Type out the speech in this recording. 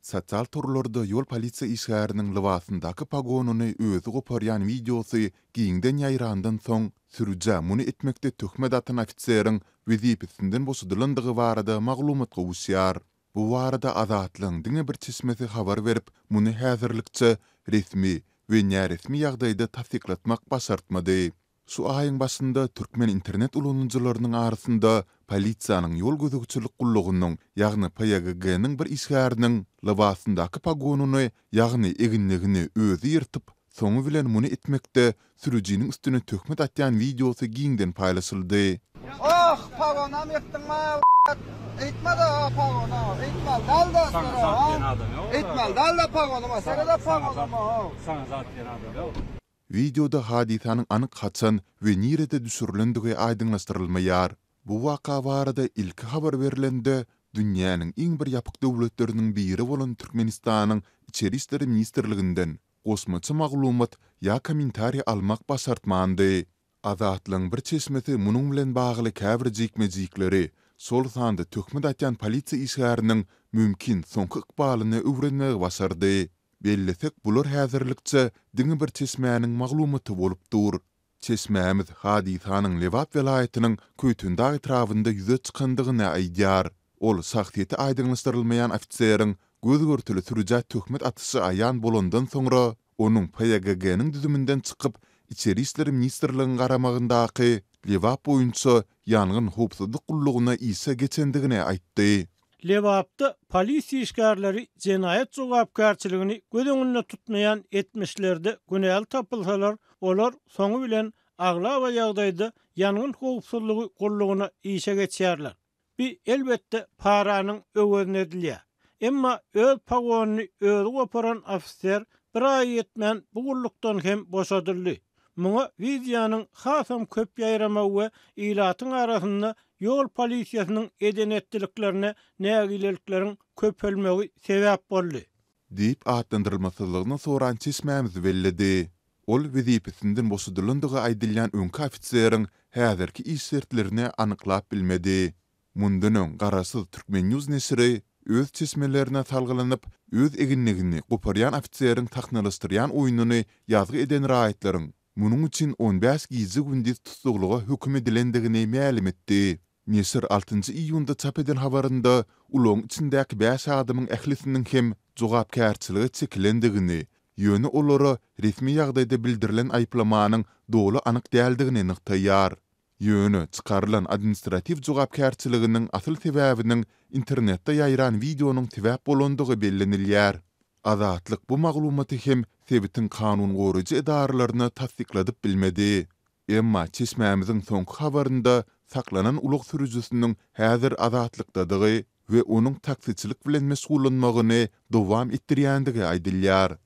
Sosial torlarda ýol polisiýa işgäriniň lybasyndaky pogonyny özi goparýan wideosy giňden ýaýrandan soň, sürüjä muny etmekde töhmet atan ofiseriň wezipesinden boşadylandygy barada maglumat gowuşýar. Bu barada Azatlygyň diňe bir çeşmesi habar berip, muny häzirlikçe resmi we näresmi ýagdaýda tassyklatmak başartmady. Şu aýyň başynda türkmen internet ulanyjylarynyň arasynda polisiýanyň ýol gözegçilik gullugynyň, ýagny PÝGG-niň bir işgäriniň lybasyndaky pogonyny, ýagny eginligini özi ýyrtyp, soňy bilen muny etmekde sürüjiniň üstüne töhmet atýan wideosy giňden paýlaşyldy. Oh pagonam ýykdyňma eýtmede pagona eýtmeli dälde eýtmeli dälde pagonyma serede pagonyma. Saňa zat diýen adam ýok. Wideoda hadysanyň anyk haçan we nirede düşürilendigi aýdyňlaşdyrylmaýar. Bu waka barada ilki habar berlende, dünýäniň iň bir ýapyk döwletleriniň biri bolan Türkmenistanyň Içeri işler ministrliginden goşmaça maglumat ýa kommentariý almak başartmandy. Azatlygyň bir çeşmesi munuň bilen bagly käbir jikme-jikleri, şol sanda töhmet atýan polisiýa işgäriniň mümkin soňky ykbalyny öwrenmegi başardy. Bellesek, bular häzirlikçe diňe bir çeşmäniň maglumaty bolup dur. Çeşmämiz hadysanyň Lebap welaýatynyň Köýtendag etrabynda ýüze çykandygyny aýdýar. Ol şahsyýeti aýdyňlaşdyrylmaýan ofiseriň göz-görtele sürüjä töhmet atyşy aýan bolandan soňra, onuň PÝGG-niň düzüminden çykyp, Içeri işler ministrligiň garamagyndaky Lebap boýunça ýangyn howpsuzlyk gullugyna işe geçendigini aýtdy. Lebapda polisiýa işgärleri jenaýat jogapkärçiligini göz öňünde tutmaýan etmişlerde günäli tapylsalar, olar soňy bilen aglaba ýagdaýda ýangyn howpsuzlygy gullugyna işe geçýärler. Bi, elbetde, paranyň öwezine edilýär. Emma öz pogonyny özi goparan ofiser bir aýa ýetmän bu gullukdan hem boşadyldy. Muňa wideonyň hasam köp ýaýramagy we ilatyň arasynda ýol polisiýasynyň eden-etdiliklerine nägilelikleriň köpelmegi sebäp boldy. Diýip atlandyrylmasyzlygyny soran çeşmämiz belledi. Ol wezipesinden boşadylandygy aýdylýan öňki ofiseriň häzirki iş şertlerini anyklap bilmedi. Mundan öň garaşsyz Turkmen. News neşiri öz çeşmelerine salgylanyp, öz eginligini goparýan ofiseriň sahnalaşdyrýan oýnuny ýazgy eden raýatlaryň munuň üçin on bäş gije-gündiz tussaglyga höküm edilendigini mälim etdi. Neşir altynjy iýunda çap eden habarynda ulagyň içindäki bäş adamyň ählisiniň hem jogapkärçilige çekilendigini, ýöne olara resmi ýagdaýda bildirilen aýyplamanyň doly anyk däldigini nygtaýar. Ýöne çykarylan administratiw jogapkärçiliginiň asyl sebäbiniň internetde ýaýran wideonyň sebäp bolandygy bellenilýär. Azatlyk bu maglumaty hem sebitiň kanun goraýjy edaralaryna tassykladyp bilmedi. Emma çeşmämiziň soňky habarynda saklanan ulag sürüjisiniň häzir azatlykdadygy we onuň taksiçilik bilen meşgullanmagyny dowam etdirýändigi aýdylýar.